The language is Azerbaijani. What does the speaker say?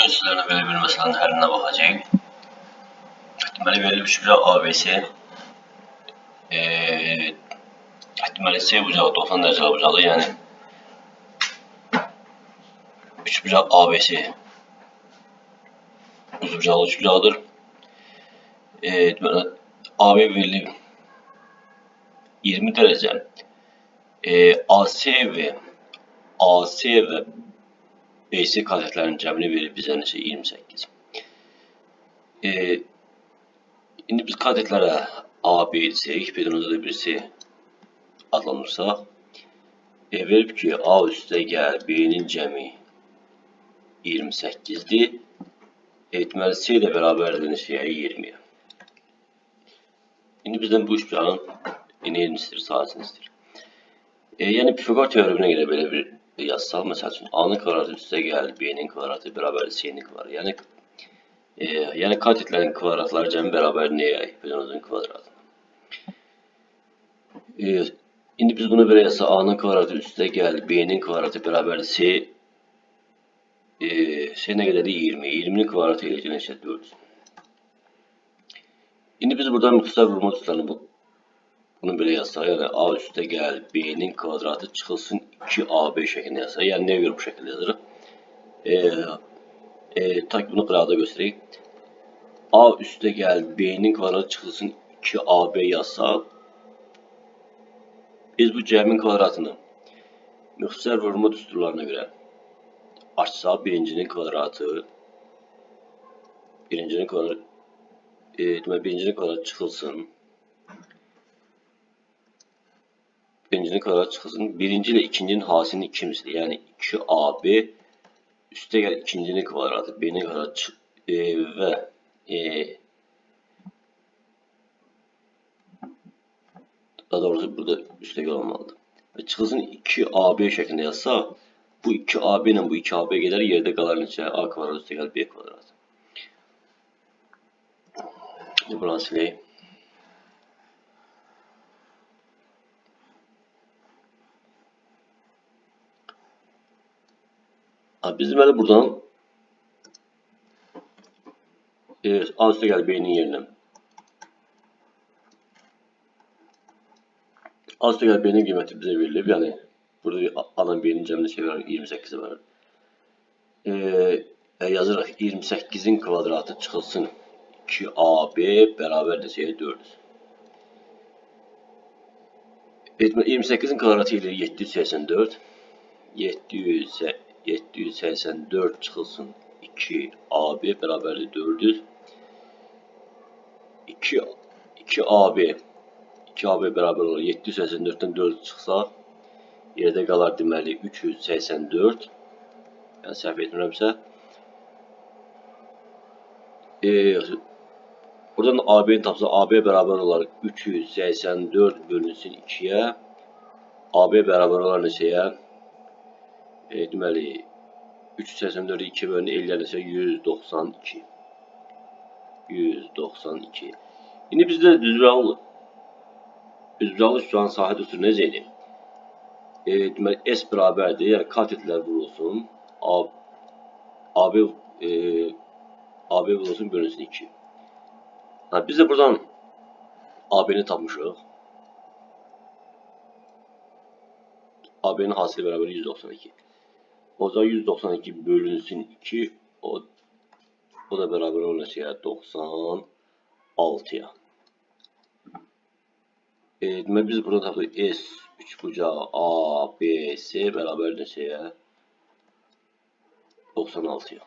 Ölçülərinə belə bir məsələnin həllinə baxacağıq. Deməli, verilib üçbucaq ABC, deməli, C bucağı 90 dərəcəli bucaqdır, yəni üçbucaq ABC düzbucaqlı üçbucaqdır. Deməli, AB verilib 20 dərəcə, AC və BC katetlərinin cəmini verir bizə neçə? 28. İndi biz katetlərə A, B desək, bir də bir C adlandırsaq, verib ki, A üstə gəl, B-nin cəmi 28-dir. Deməli, C ilə bərabərdir neçəyə? 20-yə. İndi bizdən bu üçbucağın neyini istəyir, sahəsini istəyir. Yəni, Pifaqor teoreminə görə belə bir yazsaq, məsəl üçün, A-nın kvadratı üstə gəl, B-nin kvadratı bərabərdir C-nin kvadratı. Yəni katetlərin kvadratları cəmi bərabər nəyə? Hipotenuzun kvadratına. İndi biz bunu belə yazsaq, A-nın kvadratı üstə gəl, B-nin kvadratı bərabərdir C. C nə qədərdir? 20. 20-nin kvadratı eləyəcək neçə? 4. İndi biz buradan müxtəsər vurma düsturlarını bunu belə yazsaq, yəni A üstə gəl, B-nin kvadratı çıxılsın 2AB şəklində yazsaq, yəni nəyə görə bu şəkildə yazırıq? Ta ki bunu qıraqda göstərək. A üstə gəl, B-nin kvadratı çıxılsın 2AB yazsaq, biz bu cəmin kvadratını müxtəsər vurma düsturlarına görə açsaq, birincinin kvadratı, deməli, birincinin kvadratı çıxılsın. Birincinin kvadratı çıxılsın. Birinci ilə ikincinin hasilinin 2 misli. Yəni 2AB üstə gəl ikincinin kvadratı, B-nin kvadratı və daha doğrusu burada üstə gəl olmalıdır. Və çıxılsın 2AB şəklində yazsaq, bu 2AB ilə bu 2AB gedər, yerdə qalar neçə? A kvadratı üstə gəl B kvadratı. Buranı sileyim. Biz deməli buradan A üstə gəl B-nin yerinə. A üstə gəl B-nin qiyməti bizə verilib. Yəni burada A-nın B-nin cəmini çevirək 28-ə bərabər. Yazırıq 28-in kvadratı çıxılsın 2AB bərabər neçəyə? 400. 28-in kvadratı ilə 784. 784 çıxılsın 2AB bərabərdir 400. 2AB bərabər olur. 784-dən 4 çıxsa, yerdə qalar deməli 384. Yəni səhv etmirəmsə. Buradan AB-ni tapsa, AB bərabər olar 384 bölünsün 2-yə. AB bərabər olar neçəyə? Deməli, 384-ü 2 bölünür, eləyər neçə? 192. 192. İndi bizdə düzbucaqlı üçbucağın sahə düsturu necə idi? Deməli, S bərabərdir, yəni katetlər vurulsun. AB vurulsun, bölünsün 2. Biz də buradan AB-ni tapmışıq. AB-nin hasili bərabər 192. O zaman 192 bölünsün 2, o da bərabər olur neçəyə? 96-ya. Deməli, biz buradan tapdıq S üçbucağı A, B, C bərabər neçəyə? 96-ya.